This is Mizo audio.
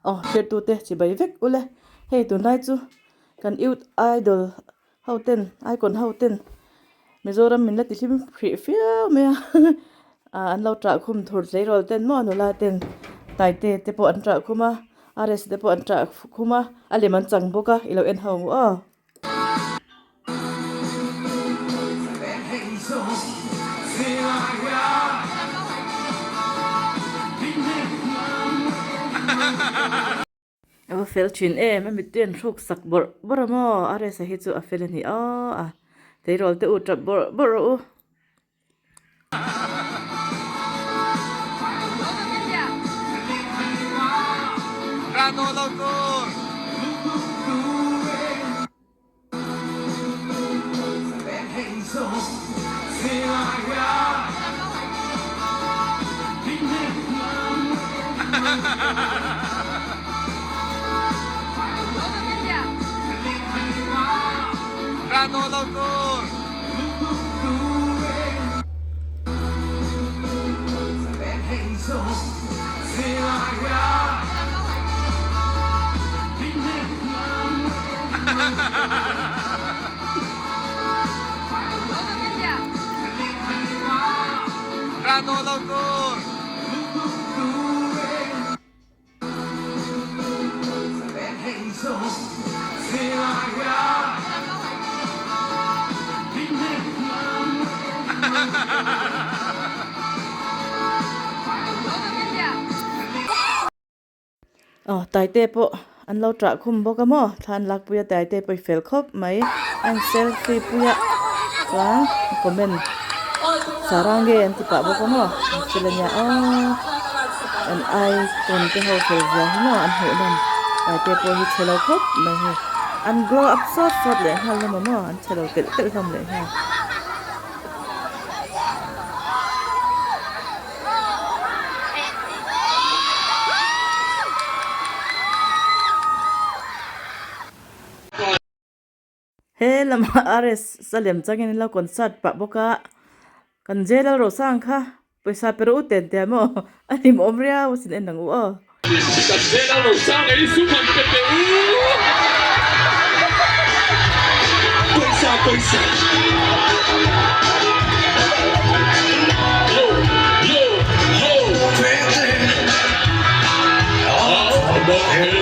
Aw hriattute chibai vek ule. Hei tunlai chu kan youth idol ho ten icon ho ten Mizoram min la ti hlim hrih fiau mai a ah an lo ṭah khum thur tleirawl ten maw nula ten taite te pawh an ṭah khum a RS te pawh an ṭah khum a a lem an chang bawk a i lo en ho ang u aw. A va fel thin em a mittui an hruk sak bawrh bawrh a maw RS a hi chu a fel a ni aw a tleirawl te u tap bawrh bawrh rawh u. Aw taite pawh an lo ṭah khum bawk a maw thla an lakpui a taite pawh i fel khawp mai a in selfie pui a chuan comment sarang nge an ti pah bawk a maw an fel a nia aw an icon te ho fel zia hi maw an hmuh nawm taite pawh hi chhe lo khawp mai hei an glow up sawt sawt leh nghal hlawm a maw an chhe lo telh telh hlawm leh nghal. He lamah RS a lem changin an lo concert pah bawk a, kan J Lalrosang kha pawisa pe rawh u ten tia maw a hlimawm riau a sin en ang u aw. Kan J Lalrosang ei sum han pe teh u. Pawisa pawisa. Yo yo yo.